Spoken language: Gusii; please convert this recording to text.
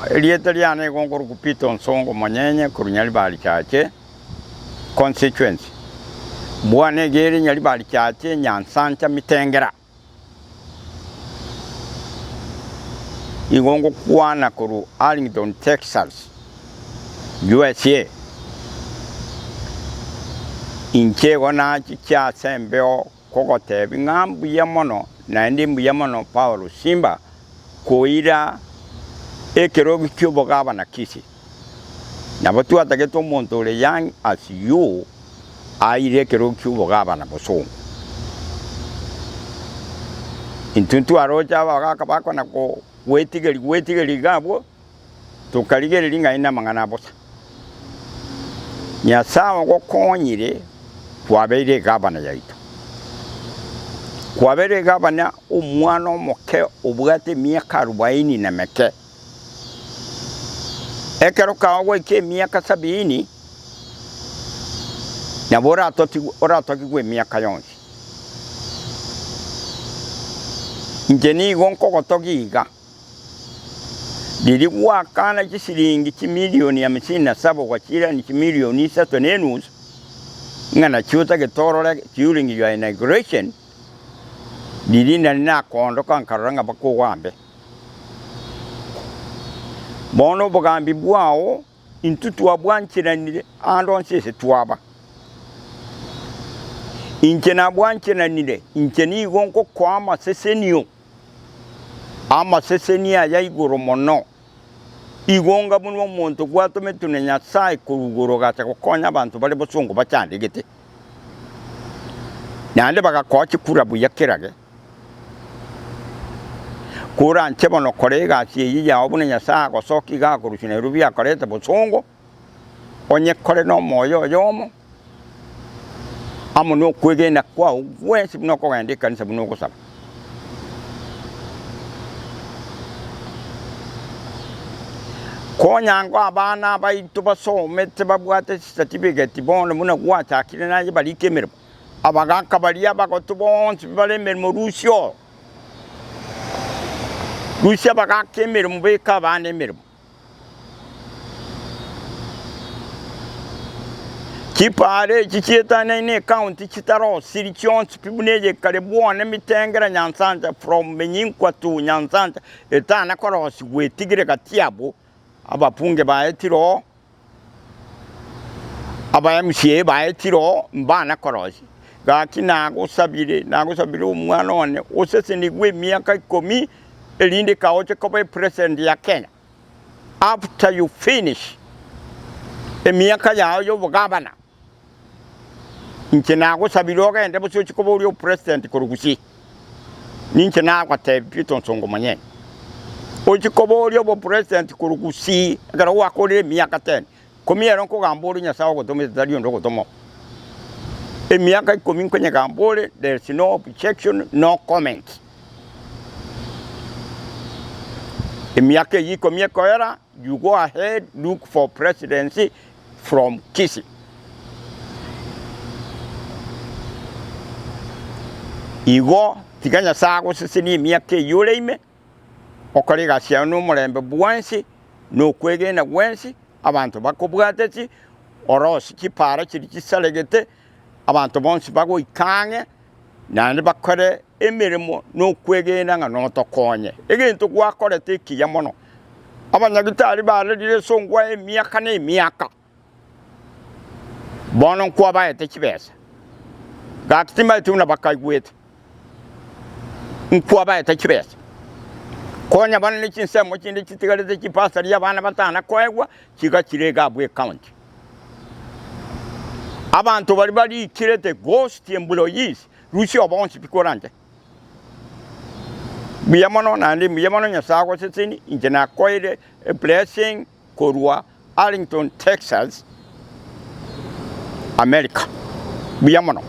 Erieta riane igo nkorokwa Peter Onsongo Monyenye korwa Nyaribari Chache Constituency. Bwane iga ere Nyaribari Chache Nyansancha Mitengera. Igo ngokwana korwa Arlington Texas, USA. Inche igo nachiche ase embeo kogotebia ng'a mbuya mono naende mbuya mono Paulo Simba koira ekerogo ki'obogabana Kisii. Nabo twatagete omonto ore young as you aire ekerogo ki'obogabana bosongo. Intwe ntwaroche abagaka bakona gwetigeria gwetigeria iga abwo, tokarigereria ng'a aye namang'ana abosa. Nyasae ogokonyire kwabeire egavana yaito. Kwabeire egavana omwana omoke obwate emiaka arubaini na meke. Ekero kago goika emiaka sabini, nabo oratotigwe oratogigwe emiaka yonsi. Inche nigo nkogotogia iga. Riria gwakana chisiringi chimilioni hamsini na saba ogachiirania chimilioni isato na enusu, ng'a nachio otagete orore during your inauguration, riria nari nakoondoka nkarora ng'a bakogambe. Bono obogambi bwao intwe twabwancheranire aande onsi ase twaba. Inche nabwancheranire, inche nigo ngokoa amasesenio. Amaseseni aya igoro mono. Igo onga buna omonto gwatometwe na Nyasae korwa igoro ogacha gokonya abanto bare bosongo bachandegete, naende bagakoa chikura buya kerage. Koranche bono kora egasi eyio yao buna Nyasae agosokia iga akorusia Nairobi akorete bosongo, onye kore nomoyo oyomo, amo nokwegena kwao gwensi buna okogenda ekanisa buna ogosaba. Konya ango abana baito basomete babwate chicertificate bono buna gwachakire naye barike emeremo, abagaka baria abagotu bonsi bare emeremo rusia oo, rusia abagaka emeremo beka abana emeremo. Chipaara echi chietanaine ecounty chitarosiri chionsi pi buna eye kare bwone Mitengera Nyansancha from Menyinkwa to Nyansancha etana korosigwa etigire gati abwo abapunge baetire oo aba MCA baetire oo mbana korosia. Gaki nagosabire nagosabire omwana one osesenigwe emiaka ikomi erinde kaoche koba epresident ya Kenya. After you finish emiaka yao y'obogabana, inche nagosabire ogende bosa ochie koba oria opresident korwa Gusii. Ninche nagotebia Peter Onsongo monyene, ochie koba oria obopresident korwa Gusii ekero gwakorire emiaka ten, ikomi ero nkogamba ore Nyasaye ogotomete tari onde ogotoma oo. Emiaka ikomi nkonyegamba ore there is no objection, no comment. Emiaka eyio ikomi ekoera, you go ahead look for presidency from Kisii. Igo tiga Nyasae agosesenie emiaka eyio ore ime, okore egasi yao nomorembe bwensi, na okwegena gwensi, abanto bakobwateti, orosie chipaara chiria chisaregete, abanto bonsi bagoika ang'e, naende bakore emeremo nokwegena ng'a notokonye. Egento gwakorete ekiya mono. Abanyagitari barerire esongwa emiaka na emiaka, bono nkwabaete chibesa, gaki timanyeti buna bakaigwete, nkwabaete chibesa. Konya bono ne chinsemo chinde chitigarete chibasari abana batana koegwa, chiga chire iga abwo ecounty. Abanto baria barikire the ghost employees rusia obonsi pi koranche. Mbuya mono naende mbuya mono Nyasae agoseseni inche nakoeire a blessing korwa Arlington Texas America. Mbuya mono.